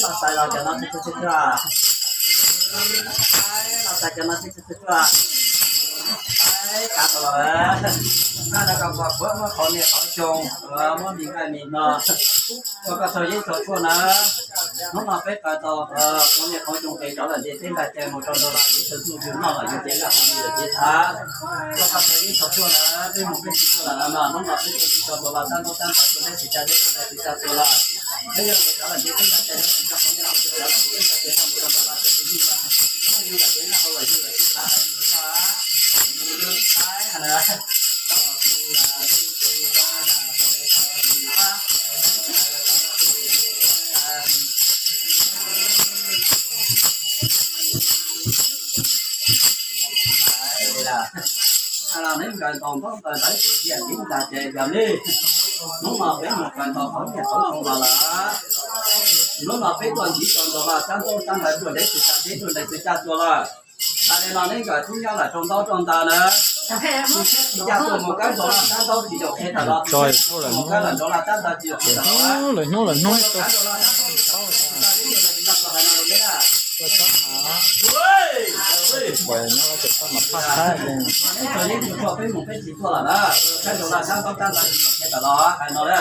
Los xaiv los cov no tsuag tsuag, los xaiv cov no tsuag tsuag. Kav tau los, naj no koj puas muab qhov niag qhov xyoo, muab mi nqaij mi no, ua koj txog yeeb txog tshuaj na. Hnub no peb kawm tau qhov niag qhov xyoo pem cov lawm ntiaj teb nqaij cai mus rau nrau laj tib txhua txuj yug noj los yug cev nqaij qhov niag lawm cev thav. Ua koj txog yeeb txog tshuaj na, peb mus peb tsis tshuaj lawm no, hnub no peb tsis tso nrau laj tab ntaub tab ntawv tuaj deb tsis tsa deb tuaj dai tsis tsa tua lawm. Peb yog cov lawm ntiaj teb nqaij cai nyob tsis tso qhov niag qhov xyoo cov lawm ntiaj teb nqaij cai tau mus rau nrau laj tib txhua txuj yug noj. Neb nkawd ntaus ntaub ntawv ntawd ces yam li ntag ces yog li. Hnub no peb mus kawm tau qhov niag qhov xyoo los lawm. Hnub no peb tuaj ntiv tau nrau laj tab ntaub tab ntawv tuaj deb tsis tsa deb tuaj dai tsis tsa tua lawm. Hais li no neb nkawd tub nyob lawm rau ntaub rau ntawv na, tu siab tsis ncaj tuaj mus kawm nrau laj tab ntaub tsis yaum qhia tawm los, tu siab tsis ncaj tuaj mus kawm lawm nrau laj tab ntawv tsis yaum qhia tawm los. Neb tso neb tus tshuaj peb mus peb tsis tshuaj lawm na, kawm nrau laj tab ntaub tab ntawv tsis yaum qhia tawm los hais no na.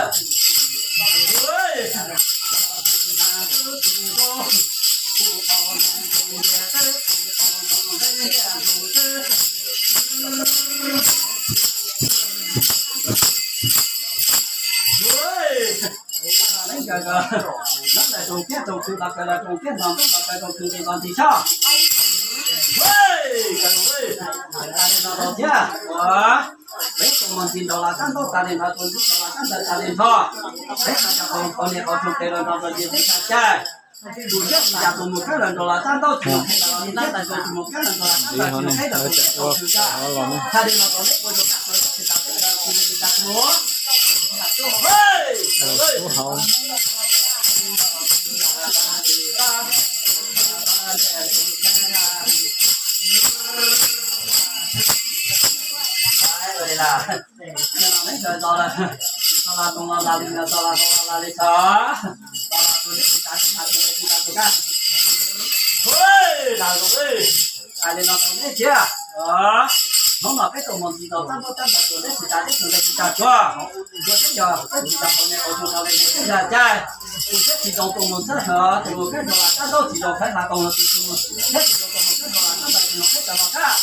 Neb nkawd, neb nkawd, neb nkawd roos kiab roos khw los kawg, roos kiab nrog ntuj los kawg, roos khw nqis los nqis tshaj. Kawg, kawg, kawg thiab. Peb tus mus ntxiv nrau laj tab ntaub tas li no, tus ntxiv nrau laj tab ntawv tas li no. Peb qhov niag qhov xyoo pem los nrog ntiaj teb nqaij cai. Tus siab tsis ncaj tuaj mus kawm lawm nrau laj tab ntaub tsis yaum qhia tawm los, tus siab tsis ncaj tuaj mus kawm lawm nrau laj tab ntawv tsis yaum qhia tawm los, tus siab tsis ncaj tuaj mus kawm lawm nrau laj tab ntawv tsis yaum qhia tawm los. Txhais li no rau neb ua rau kam rau tsis tas peb rau tsis tsis tas tus. Neb nkawd tos lawm, tos lawm, tos lawm, tos lawm, tos lawm, tos lawm, tos lawm, tos lawm, tos lawm, tus neb tsis tas tsis tas tus, tsis tas tus kab. Hais li no rau neb thiab. Hnub no peb tuaj mus ntxiv tau tab ntaub tab ntawv tuaj deb tsis tas deb tuaj dai tsis tsa tshuaj. Tus siab yog peb tsis tau qhov niag qhov xyoo rau li ntiaj teb nqaij cai. Tus siab tsis zoo tuaj mus txhawb hnov, tus mus kawm nrau laj tab ntaub tsis zoo qhia tau, tus siab tsis zoo tuaj mus kawm nrau laj tab ntawv tsis zoo qhia tawm los kab.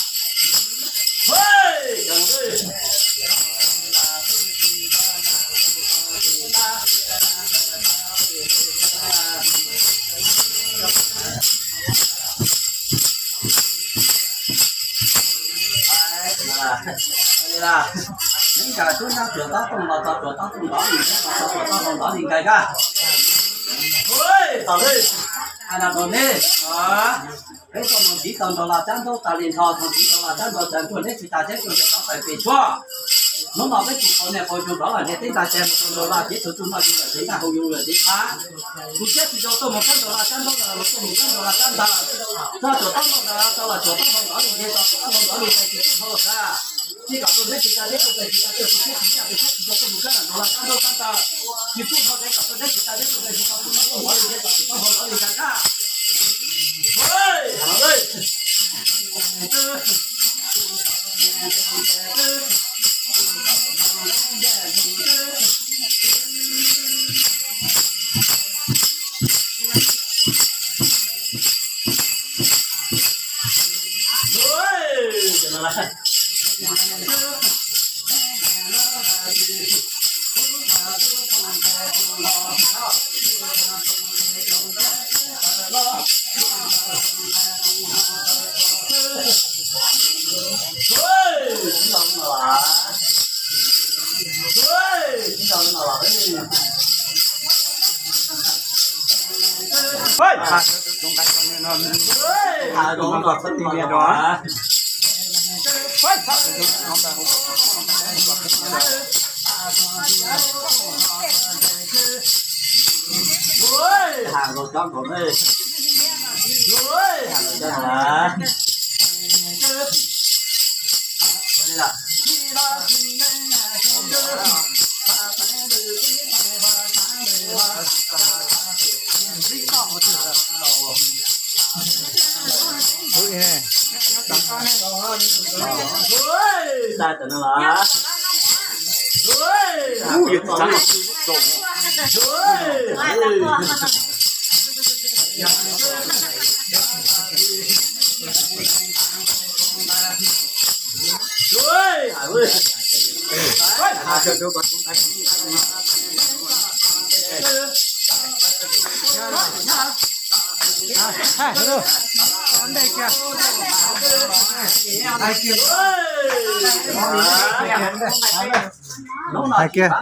Neb nkawd tub nyob Tsuas Tob Tooj los txog Tsuas Tob Tooj ntov li neb los txog Tsuas Tob Tooj ntov li nkawd kab. Hais no rau neb, peb tuaj mus ntxiv tau nrau laj tab ntaub tas li no, tau ntxiv tau laj tab ntaub tas tuaj deb tsis tas deb tuaj dai tsis tsa tshuaj. Hnub no peb tus qhov niag qhov xyoo rov los ntiaj teb nqaij cai mus rau nrau laj cev txhua txuj noj yug lawm cev nqaij hau yug lawm cev thav. Tus siab tsis zoo tuaj mus kawm nrau laj tab ntaub los tuaj mus kawm nrau laj tab ntawv. Txog Tsuas Tob Tooj ntawd tau los Tsuas Tob Tooj ntov li nce tau Tsuas Tob Tooj ntov li nce tsis txhob los kab. Tsis kom tus Hais kiag.